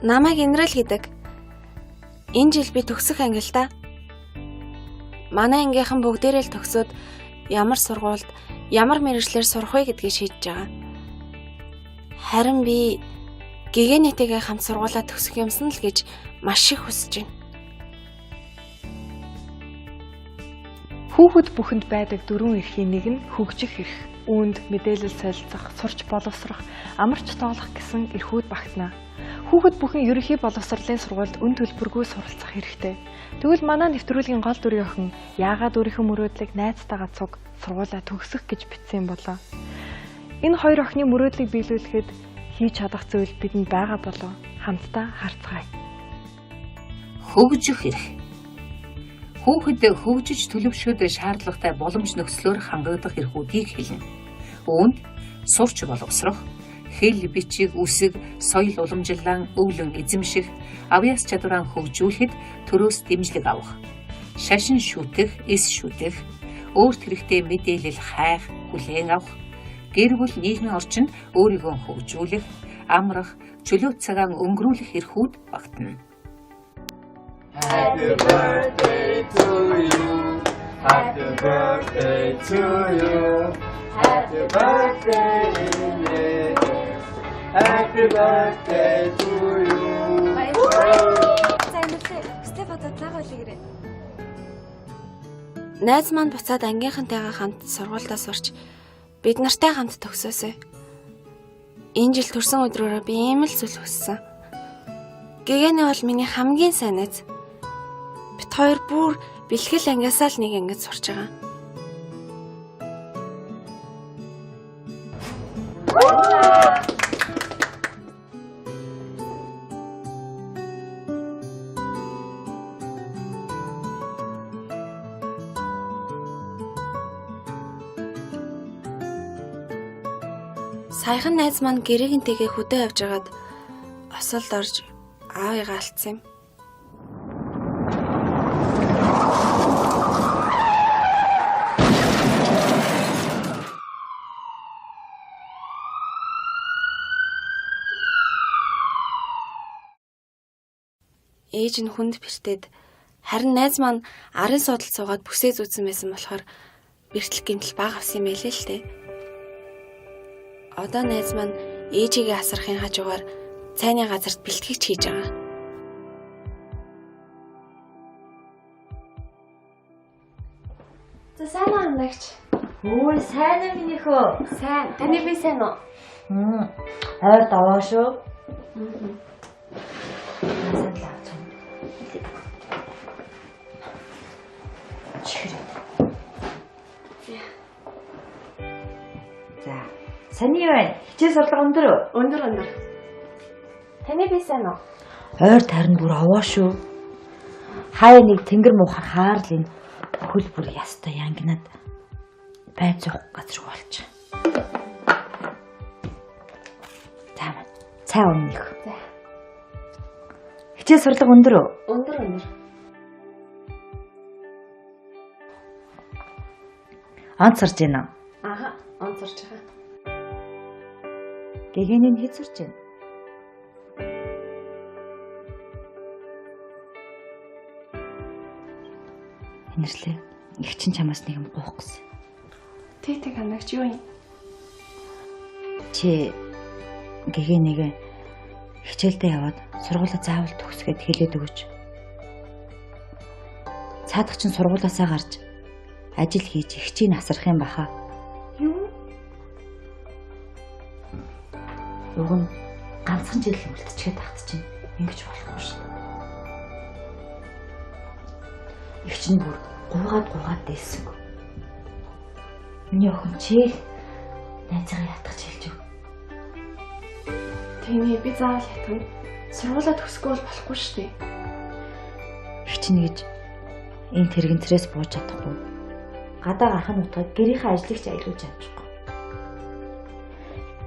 Намайг Инрэл гэдэг. Энэ жил би төгсөх анги л да. Манай ангийнхан бүгдээрээ л төгсөөд ямар сургуульд ямар мэргэжлээр сурах вэ гэдгийг шийдэж байгаа. Харин би Гэгээнийтэйгээ хамт сургуулаа төгсөх юмсан л гэж маш их хүсэж байна. Хүүхэд бүхэнд байдаг дөрвөн эрхийн нэг нь хөгжих эрх. Үүнд мэдээлэл солилцох, сурч боловсрох, амарч тоглох гэсэн эрхүүд багтана. Хүүхэд бүхэн ерөнхий боловсролын сургуульд үн төлбөргүй суралцах хэрэгтэй. Тэгвэл манай нэвтрүүлгийн гол дүрийн охин яагаад өөрийнхөө мөрөөдлийг найзтайгаа цуг сургуулаа төгсөх гэж бичсэн болоо? Энэ хоёр охины мөрөөдлийг биелүүлэхэд хийж чадах зүйл бидэнд байгаа болов? Хамтдаа харцгаая. Хөгжих эрх. Хүүхэд хөгжиж төлөвшөхөд шаардлагатай боломж нөхцлөөр хангагдах эрхүүдийг хэлнэ. Үүнд сурч боловсрох, хэл бичиг, үсэг, соёл уламжлалаа өвлөн эзэмших, авьяас чадвараа хөгжүүлэхэд төрөөс дэмжлэг авах, шашин шүтэх, эс шүтэх, өөрт хэрэгтэй мэдээлэл хайх, хүлээн авах, гэр бүл нийгмийн орчинд өөрийгөө хөгжүүлэх, амрах, чөлөө цагаан өнгөрүүлэх эрхүүд багтана. Happy birthday to you. Happy birthday to you. Happy birthday, Inez. Happy birthday to you. За инээлээ хүслээ бодоод лага үлгэрээ. Найз маань буцаад ангийнхантайгаа хамт сургуульдаа сурч бид нартай хамт төгсөөсэй. Энэ жил төрсөн өдрөөрөө би ийм л зүйл хүссэн. Гэгээнэ бол миний хамгийн сайн найз. Бид хоёр бүр бэлхэл ангиасаа л нэг ангид сурч байгаа. Саяхан найз маань гэрээхэнтэйгээ хөдөө явж байгаад осолд орж аавыгаа алдсан юм. Ээж нь хүнд бэртээд харин найз маань арын суудалд суугаад бүсээ зүүцсэн байсан болохоор бэртэл гэмтэл бага авсан юм байлээ л дээ. Одоо найз маань ээжигээ асрахын хажуугаар цайны газарт бэлтгэгч хийж байгаа. За сайн уу андагч? Өө сайн уу минийхөө? Сайн. Таны би сайн уу? Ойр даваа шүү. Сайн л авч. Чихэр. За. Саний байна. Хичээл сурлага өндөр үү? Өндөр өндөр. Таны би сайн уу? Ойр тарин бүр овоо шүү. Хаяа нэг тэнгэр муухай хаарл энэ хөл бүр ястай янгинад бай зуух газар болж. За маань. Цай өмнөх. За. Хичээл сурлага өндөр үү? Өндөр өндөр. Онц сурж байна уу? Аха, онц сурж байгаа. Гэгэний хэд сурч байна? Инэрлээ. Их чин чамаас нэг юм гуйх гэсэн. Тэг андагч юу юм? Чи гэгээнийгээ хичээлдээ яваад сургуулаа заавал төгсгээд хэлээд өгөөч. Цаадах чин сургуулаасаа гарч ажил хийж их чинь асрах юм баха. Юу? Уг нь ганцхан жил үлдчихэд тахт чинь ингэж болохгүй шүү дээ. Их чинь бүр гуйгаад дээлсэнгүй. Миний охин чийл найзгаа ятгах хэлж өг. Тэний би заавал ятгана. Сургуулаа төгсөхгүй бол болохгүй шүү дээ. Их чинь гэж энэ тэрэгэн цэрээс бууж чадахгүй. Гадаа гарах нь утгаа гэрийнхээ ажлыг ч аялуулж чадчихгүй.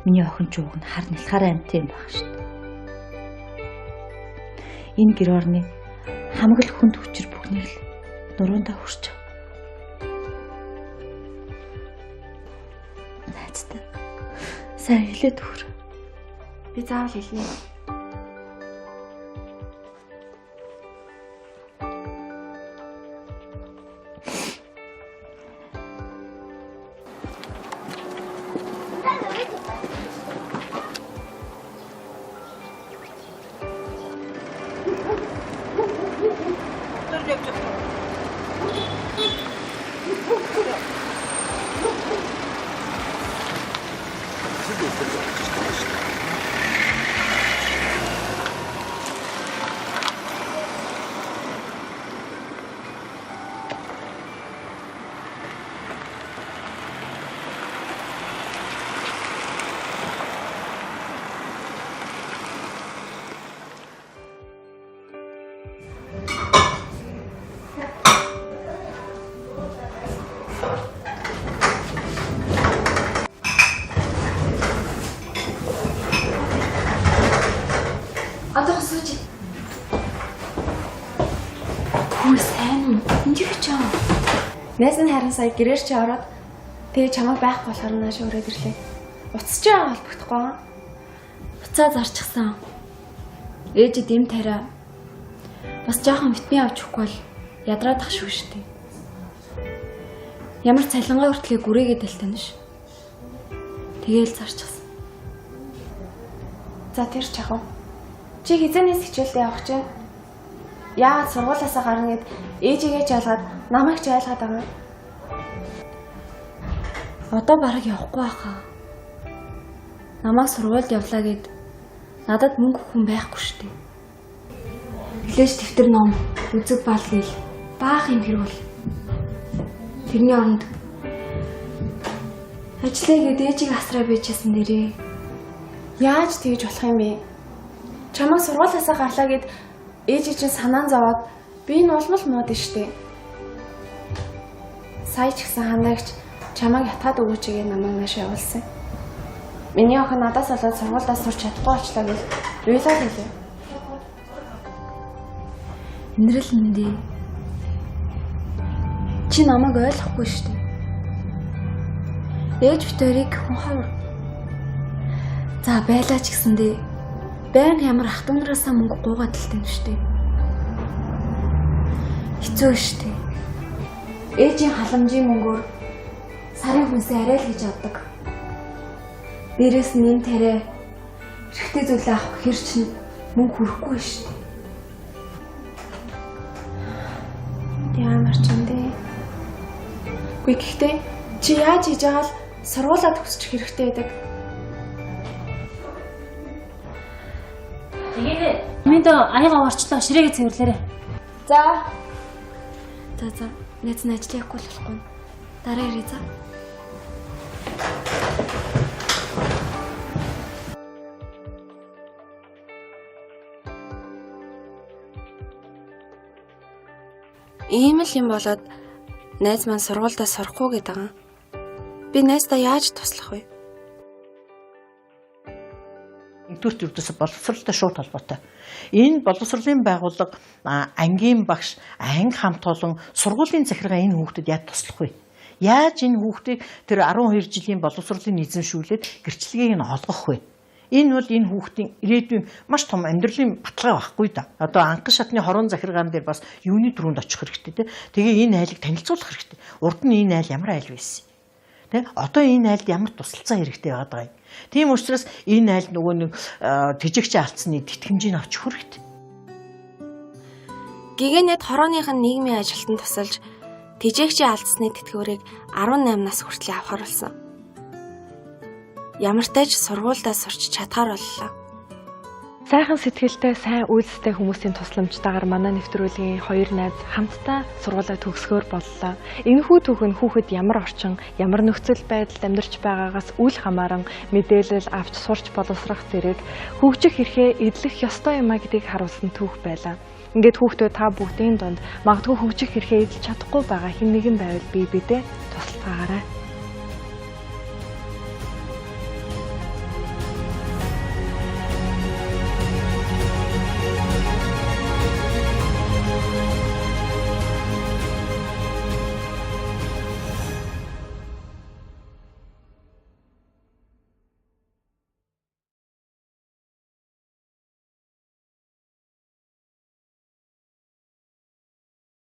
Миний охин ч уг нь хар нялхаараа амт юм баг шүү дээ. Энэ гэр орны хамаг л хүнд хүчээр бүхнийг л нуруундаа хүрч. Найзтай сайн хэлээд өгөр. Би заавал хэлнэ. явж байгаа. Одоо сууж. Хүү сайн уу? Энд юу ч аа. Найз нь харин сая гэрээр чи ороод тэгээ чамайг байхгүй болохоор нааш өрөөд ирлээ. Уцаж байгаа холбогдохгүй аа. Уцаа зарчихсан. Ээжид им тариа. Бас жоохон витамин авч өгөхгүй бол ядраад ах шүү штэ. Ямар цалингаа хүртлээ гүрээгээд альтана ш. Тэгээл зарчихсан. За тэр ч яах вэ? Чи хизээнээс хичээлдээ явах чинь? Яагаад сургуулиасаа гарна гэд ээжигээ ч айлгаад намайг ч айлгаад байгаа юм? Одоо бараг явахгүй байхаа. Намайг сургуульд явлаа гэд надад мөнгө хүн байхгүй штэ. Хэлээш дэвтэр ном, үзэг бал гээл баах юм хэрэг бол. Тэрний оронд ажиллая гэд ээжигээ асраа байжсэн нэрээ. Яаж тэгж болох юм бэ? Чамайг сургуулиасаа гарлаа гэд ээжи чинь санаан зовоод би энэ улмал мууд штэ. Сая ч гэсэн ханаагч чамайг ятгаад өгөөч гэж намайг нааш явуулсан. Миний охин надаас болоод сургуульдаа сурч чадахгүй болчлаа гэж уйлаад хэлээ. Инрэл мэндээ. Чи намайг ойлгохгүй штэ. Ээж бит хоёрыг хүн ховор. За байлаа ч гэсэндээ байнга ямар ах トゥ нараасаа мөнгө гуугаад л тань штэ. Хэцүү штэ. Ээжийн халамжийн мөнгөөр сарын хүнсээ арай л гэж авдаг. Дээрээс нь энэ тариа эрэгтэй зүйлээ авах хэр чинь мөнгө хүрэхгүй штэ. Ямар ч юм бэ? Үгүй гэхдээ чи яаж хийж байгаа л сургуулаа төгсчих хэрэгтэй байдаг. Тэгээд минь аяга орчлоо ширээгээ цэвэрлээрэй. За. За за. Найз нь ажлаа явахгүй болохгүй. Дараа ирээ за. Ийм л юм болоод найз маань сургуульдаа сурахгүй гэдэг байгаа. Би найздаа яаж туслах вэ? Нэгдүгээр ердөөсөө боловсролтой шууд холбоотой. Энэ боловсролын байгууллага ангийн багш, анги хамт олон сургуулийн захиргаа энэ хүүхдэд яаж туслах вэ? Яаж энэ хүүхдийг тэр 12 жилийн боловсролын эзэмшүүлээд гэрчлэгийг нь олгох вэ? Энэ бол энэ хүүхдийн ирээдүйн маш том амьдралын баталгаа байхгүй да. Одоо анхан шатны хорон захиргаан дээр бас юуны түрүүнд очих хэрэгтэй те. Тэгээ энэ айлыг танилцуулах хэрэгтэй. Урд нь энэ айл ямар айл байсан? Тэ? Одоо энэ айлд ямар тусалцаа хэрэгтэй байгаа юм. Тийм учраас энэ айл нөгөө нэг тэжээгч алдсны тэтгэмжийг авч өгөх хэрэгтэй. Гигэнэд хорооных нь нийгмийн ажилтан тусалж тэжээгч алдсны тэтгэврийг 18 нас хүртэл авахар болсон. Ямартай ч сургуульдаа сурч чадхаар боллоо. Сайхан сэтгэлтэй, сайн үйлстэй хүмүүсийн тусламжтайгаар манай нэвтрүүлгийн хоёр найз хамтдаа сургуулаа төгсгөөр боллоо. Энэхүү түүх нь хүүхэд ямар орчин, ямар нөхцөл байдалд амьдарч байгаагаас үл хамааран мэдээлэл авч сурч боловсрох зэрэг хөгжих эрхээ эдлэх ёстой юм а гэдгийг харуулсан түүх байлаа. Ингээд хүүхдүүд та бүгдийн дунд магадгүй хөгжих эрхээ эдэлж чадахгүй байгаа хэн нэгэн байвал бие биедээ тусалцгаагаарай.